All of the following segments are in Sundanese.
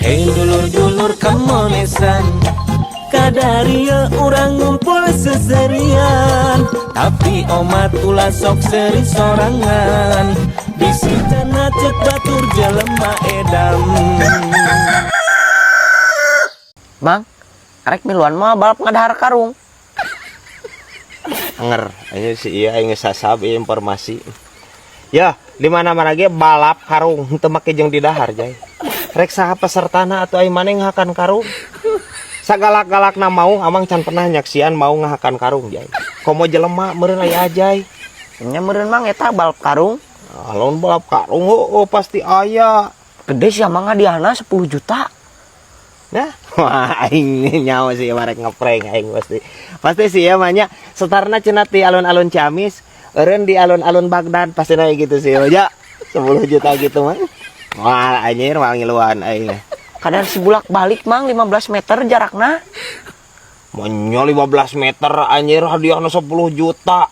Hei dulur-dulur kamonesan, kadaria urang ngumpul seserian. Tapi omat ulah sok seri sorangan, bisi cenah cek batur jelema edan. Bang, arek miluan mah balap ngadahar karung. Anger, ayo si iya aing geus sasab ieu informasi. Ya, di mana-mana ge balap karung henteu make jeung didahar jay. Rek saha pesertana atuh aing maneh ngahakan karung. Sagalak-galakna maung amang can pernah nyaksian maung ngahakan karung jay. Komo jelema meureun aya ajay. Nya meureun mang eta balap karung. Ah, lamun balap karung oh, pasti aya. Gede sih amang hadiahna 10 juta. Nah, wah aing nyawa sih marek ngeprank aing pasti. Pasti sih ya mah nya setarna cenah ti alun-alun Ciamis, eureun di alun-alun Baghdad pasti na gitu sih ya. 10 juta gitu mah. Wah, anjir mah ngiluan aing. Kadar si bulak balik mang 15 meter jarakna. Monyol 15 meter anjir hadiahna 10 juta.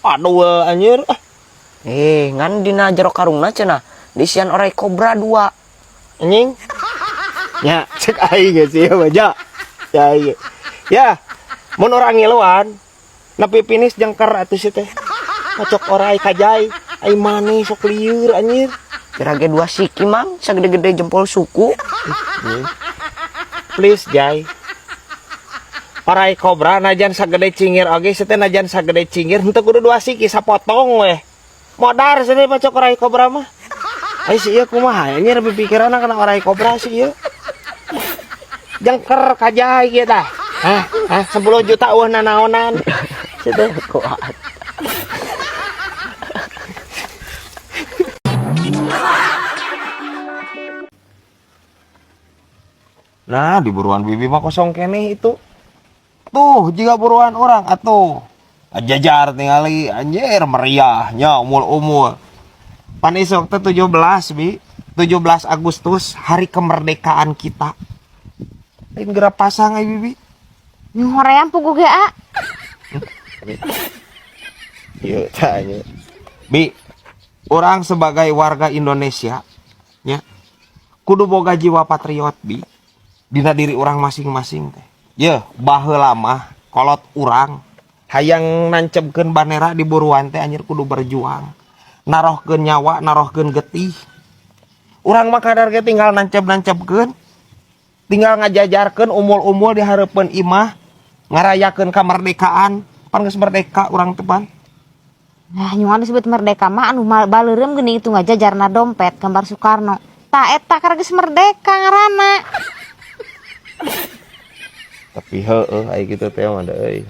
Aduh anjir. Ah. Ngan dina jero karungna cenah diisian orai kobra 2. Anjing. Ya, cek aing ge sih mah ja. Ya aing. Ya, mun urang ngiluan nepi finish jengker atuh si teh. Kacok orai kajai, ai maneh sok lieur anjir. Kira ge 2 siki mang sagede-gede jempol suku. Please jai. Orai kobra najan sagede cingir oge si teh najan sagede cingir henteu kudu 2 siki sapotong weh. Modar si teh pacok orai kobra mah. Ai si ieu kumaha anjir pikiranna kana orai kobra si ieu. Jengker kajai kieu tah. Hah, hah 10 juta eueuh nanaonan. Si teh kuat. Nah, di buruan bibi mah kosong keneh itu. Tuh, jika buruan orang atuh. Ajajar tingali anjir meriahnya umul-umul. Pan isuk teh 17 bi. 17 Agustus hari kemerdekaan kita. Lain geura pasang ai bibi. Nyohoream pugu ge a. Ieu tanya. Bi, orang sebagai warga Indonesia nya kudu boga jiwa patriot bi. Dina diri orang masing-masing teh. Yeuh, baheula mah kolot urang hayang nancebkeun bandera di buruan teh anjir kudu berjuang. Narohkeun nyawa, narohkeun getih. Urang mah kadar ge tinggal nanceb-nancebkeun. Tinggal ngajajarkeun umul-umul di hareupeun imah, ngarayakeun kamerdekaan. Pan geus merdeka urang teh pan. Nah, nyuan disebut merdeka mah anu baleureum geuning itu ngajajarna dompet gambar Soekarno. Ta eta karena geus merdeka ngaranna. Tapi heueuh ai kitu teh mah da euy.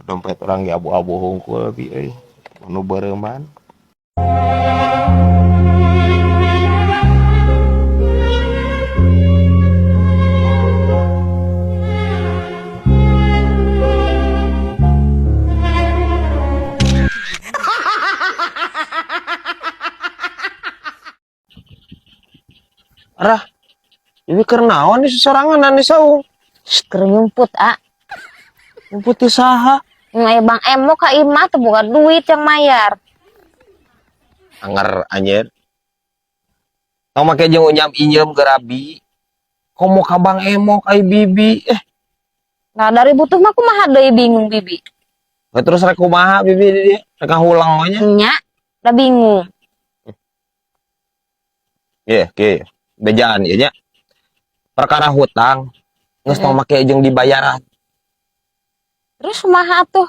Dompet urang ge abu-abu hungkul bi euy. Anu beureuman. Arah, ini keur naon nih sesorangan nih saung? Shh, keur nyumput, a. Nyumput ti saha? Aya Bang Emo ka imah teu boga duit yang mayar. Anger anjir. Tong make jeung unyam inyeum gerabi. Komo ka Bang Emo ka bibi. Nah, dari butuh mah kumaha deui bingung bibi. Nah, terus rek kumaha bibi di dieu? Rek ngahulang we nya? Nya, da bingung. Ye, oke. Bejaan ieu nya. Perkara hutang geus tong make jeung dibayaran. Terus kumaha atuh?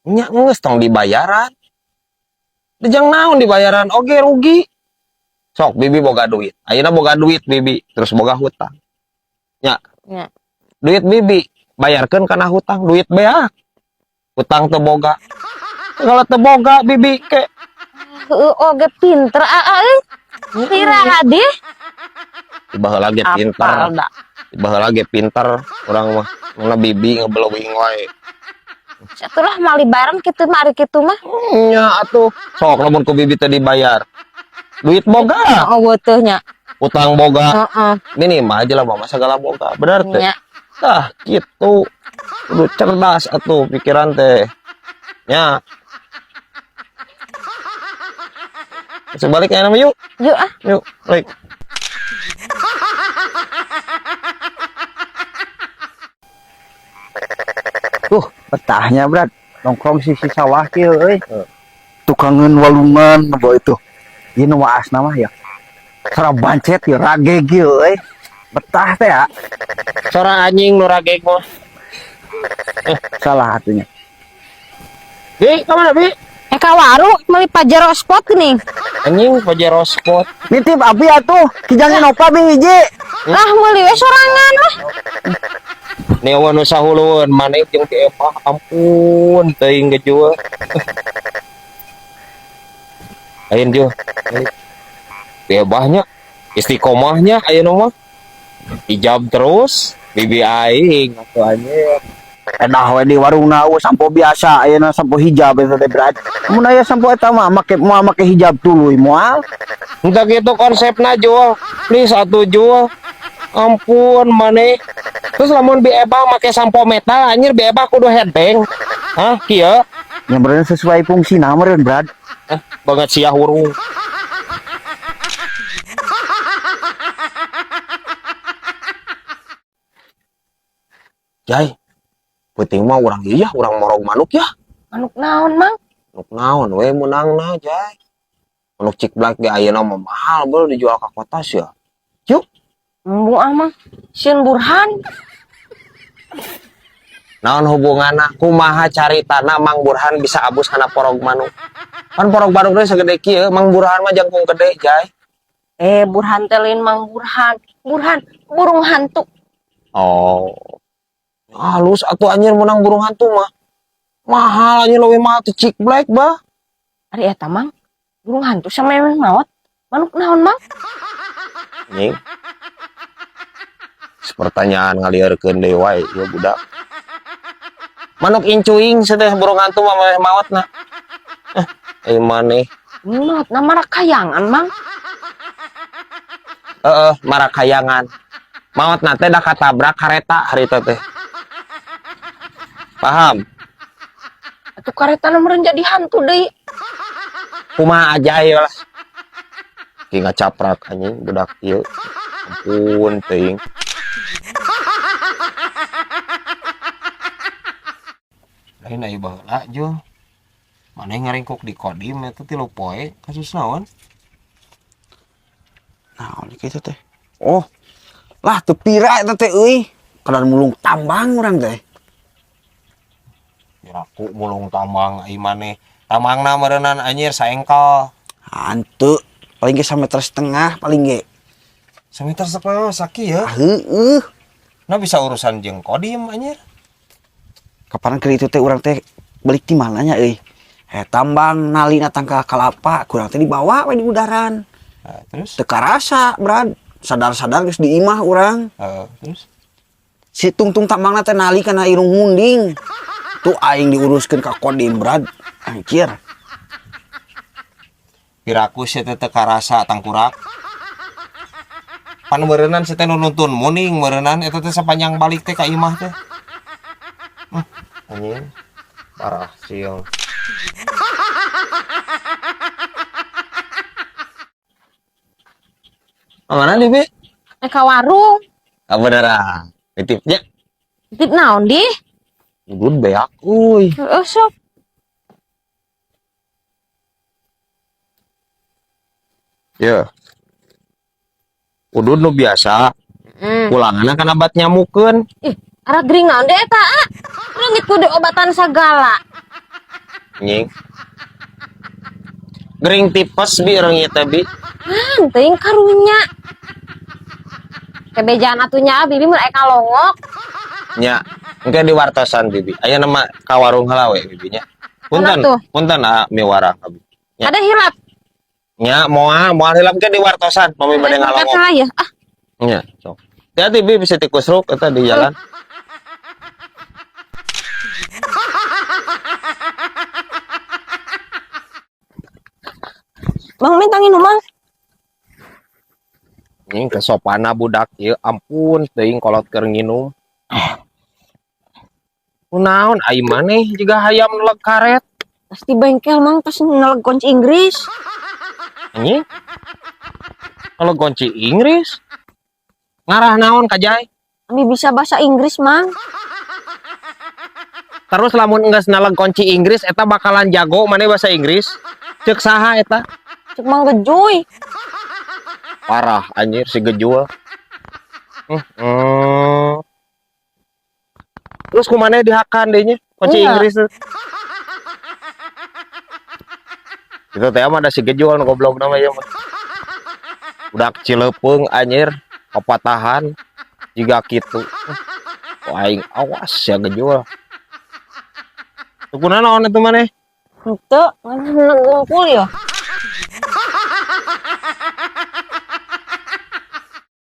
Nya geus tong dibayaran. Dejang naon dibayaran oge rugi. Sok bibi boga duit. Ayeuna boga duit bibi, terus boga hutang. Nya. Nya. Duit bibi bayarkeun kana hutang, duit beak. Hutang teu boga. Kalau teu boga bibi ke. Heueuh oge pinter aa euy. Pira deh? Baheula ge pinter. Apal da. Baheula ge pinter urang mah. Mana bibi ngebelewing wae. Atulah mali bareng kitu mah ari kitu mah. Nya atuh. Sok lamun ku bibi teh dibayar. Duit boga. Oh, teuh nya. Utang boga. Heeh. Minimal aja lah mama segala boga. Bener teh? Nya. Tah gitu. Kudu cerdas atuh pikiran teh. Nya. Sebalik aja nama yuk. Yuk ah. Yuk, balik. Betahnya berat nongkrong sisi sawah kieu euy. Tukangeun walungan bo itu. Ieu nu waasna mah ya. Sora bancet ya rageg kieu euy. Betah teh ya. Sora anjing nu rageg mah. Salah atunya. Bi, ka mana, Bi? Eh ka warung meuli Pajero Sport geuning. Anjing Pajero Sport. Nitip abi atuh, kijang Innova bi hiji. Lah meuli we sorangan lah. Nih nu sahulueun maneh jeung ti Epah, ampun teuing ge jua. Lain jua. Ti Ebahnya istiqomahnya ayeuna mah. Ijab terus bibi aing atuh anjir. Edah we di warungna eueuh sampo biasa ayeuna sampo hijab eta teh berat. Mun aya sampo eta mah make moal make hijab tuluy moal. Entah gitu konsepna jual. Please atuh jual. Ampun maneh. Terus lamun bi Ebah make sampo metal anjir bi Ebah kudu headbang. Hah, kieu? Yang bener sesuai fungsi nah meureun Brad. Banget sia hurung. Jai, penting mah urang ieu ya, urang morog manuk ya. Manuk naon, Mang? Manuk naon we meunangna, Jai. Manuk cik black ge ayeuna mah mahal beuh dijual ka kota sia. Yuk. Embung ah, Mang. Sieun Burhan. Naon hubunganna? Kumaha caritana Mang Burhan bisa abus kana porog manuk? Pan porog manuk teh segede kieu, Mang Burhan mah jangkung gede, Jai. Burhan teh lain Mang Burhan. Burhan burung hantu. Oh. Halus atuh anjir menang burung hantu mah. Mahal anjir leuwih mahal teh cik black bah. Ari eta Mang, burung hantu sama yang maot. Manuk naon, Mang? Anjing. Pertanyaan ngalieurkeun deui wae ieu budak. Manuk incuing seteh burung hantu mah meh maotna. Maneh. Maotna marakayangan, Mang. Heeh, marakayangan. Maotna teh da katabrak kareta harita teh. Paham? Atuh karetana meureun jadi hantu deui. Kumaha aja ieu lah. Ki ngacaprak anjing budak ieu. Ampun teuing. Lain aya baheula jul. Maneh ngaringkuk di Kodim eta 3 poe kasus naon? Naon kitu teh? Oh. Lah teu pira eta teh euy. Kadar mulung tambang urang teh. Piraku mulung tambang ai maneh. Tambangna meureunnan anjir saengkel. Hanteu, paling ge sameter setengah paling ge. Sameter setengah sakieu? Ah, heueuh. Nah bisa urusan jeung Kodim anjir. Kapan keur itu teh urang teh balik di mananya euy? Tambang nalina tangkal kalapa kurang teh dibawa we di udaran. Nah, terus? Teu karasa, Brad. Sadar-sadar geus di imah urang. Heeh, terus? Si tungtung tambangna teh nali kana irung munding. Tuh aing diuruskeun ka Kodim, Brad. Anjir. Piraku sia teh teu karasa tangkurak. Pan meureunnan sia teh nu nuntun muning meureunnan eta teh sapanjang balik teh ka imah teh. Anjing. Parah siang. Mana nih, Bi? Ka warung. Ah, beneran. Nitipnya. Nitip naon, Di? Udud beak euy. Heeh, sok. Ya. Udud nu biasa. Pulanganna kana bat nyamukeun. Ih, arah gering naon deui eta, ah? Leungit kudu obatan sagala. Anjing. Gering tipes bi reungit teh bi. Ah, teuing karunya. Kebejaan atunya bibi mun aya kalongok. Nya, engke di wartosan bibi. Aya nama ka warung heula we bibi nya. Punten, punten ah miwarang abi. Nya. Ada hilap. Nya, moal, moal hilap ke di wartosan, mami bade ngalongok. Saya, ah. Nya, sok. Hati-hati bi bisa tikusruk eta di jalan. Mang minta nginum, Mang. Ini kesopana budak ieu, ampun teuing kolot keur nginum. Kunaon ai maneh jiga hayam neleg karet. Pasti bengkel Mang pas neleg kunci Inggris. Anjing. Kalau kunci Inggris. Ngarah naon ka Jai? Ami bisa bahasa Inggris, Mang. Terus lamun enggeus naleg kunci Inggris eta bakalan jago maneh bahasa Inggris? Cek saha eta? Cek Mang Gejuy. Parah anjir si Gejul. Terus kumaneh dihakan deui nya kunci Iya. Inggris tuh? Itu teh mah ada si Gejul nu goblok nama ieu mah. Budak Cileupeng anjir, papatahan jiga kitu. Wah, aing awas ya Gejul. Tukuna naon itu maneh? Henteu, ngumpul ya.